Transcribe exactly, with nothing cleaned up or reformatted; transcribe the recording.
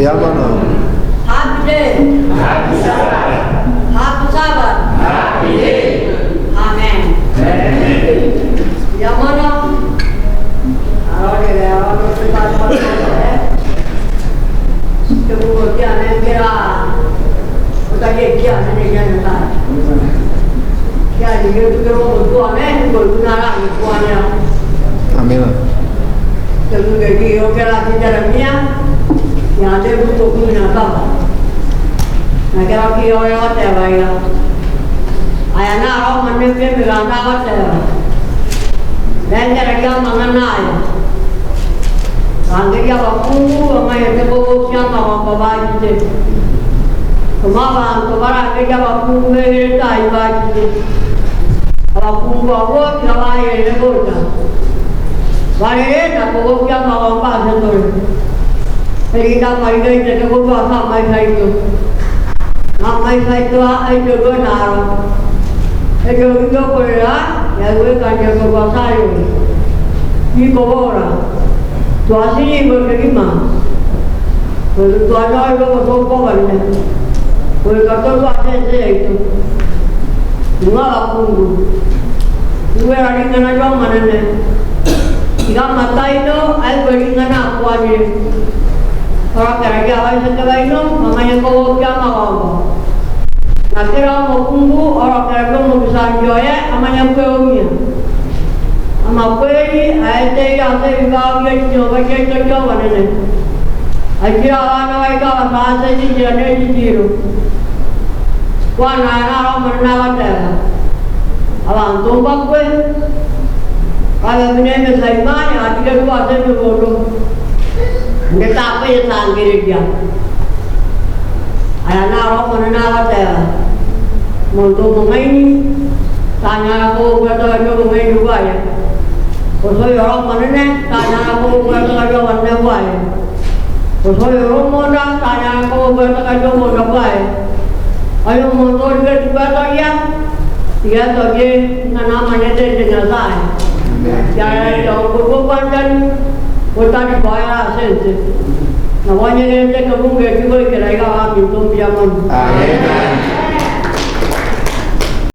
Yamana. Happy day. Happy Sabbath. Happy Sabbath. Happy day. Amen. Amen. Yamana. Aro de, aro de, aro de, aro de. Ke bu kia ne kira. Uta ke kia ne ne kia ne ta. Kia ne ke tu ke ro tu ne ko tu na ra ko ne. Amen. Terus jadi, oke lah, kita dah punya. Ya, ada buku punya apa? Nah, kalau kita orang hotel lah ya. Ayah nak orang mana pun berangkat hotel. Dan cara dia mengenai. Angge ya baku, sama ya tebo siapa apa baik itu. Cuma bang, kemarin angge ya baku, mereka baik itu. Abakungu awö, tirawai ere bota. Warere na kowo kia mawamba sendol. Perida mariga ite ke kowo asa mai saito. Na mai saito a, ai ke dua naro. Ai ke dua korea, ya gue kan ke kowo sayo. Ni kowora. Tuasi ni gue ke lima. Gue tuasi gue ke kowo kan. Gue ke dua sese itu. Dua waktu. Dua hari ngana jong mana ne. Tiga matai no, ai beri ngana kuani. Orang kira dia awai sete baino, mamanya ko kia ma wawa. Na kira mo kunggu, orang kira dia mo bisa joye, amanya kue umia. Ama kue ni, ai te ya te juga uya ni joga je joga mana ne. Ai kira wana wai ka wasa se ni jira ne ni jiro. Kwa na na ro mana na wa te. Awa anto ba kue. Kala mene me sai mane, a tiga dua se me bodo. Nde ta pe ya sa ngere dia. Aya na ro mana na wa te. Monto mo ngaini. Tanya ko gua to jo mo ngaini gua ya. Ko so yo ro mana ne, tanya ko gua to jo mana gua ya. Ko so yo ro mo da, tanya ko gua to jo mo da gua ya. Ayo mo to juga juga to ya. Ya to je, na nama ne de de na sai. Ya ya ko ko pandan. Ko tadi ko ya sense. Na wanya ne te ko bunge juga ke lai ga wa mi to ya mon. Amen.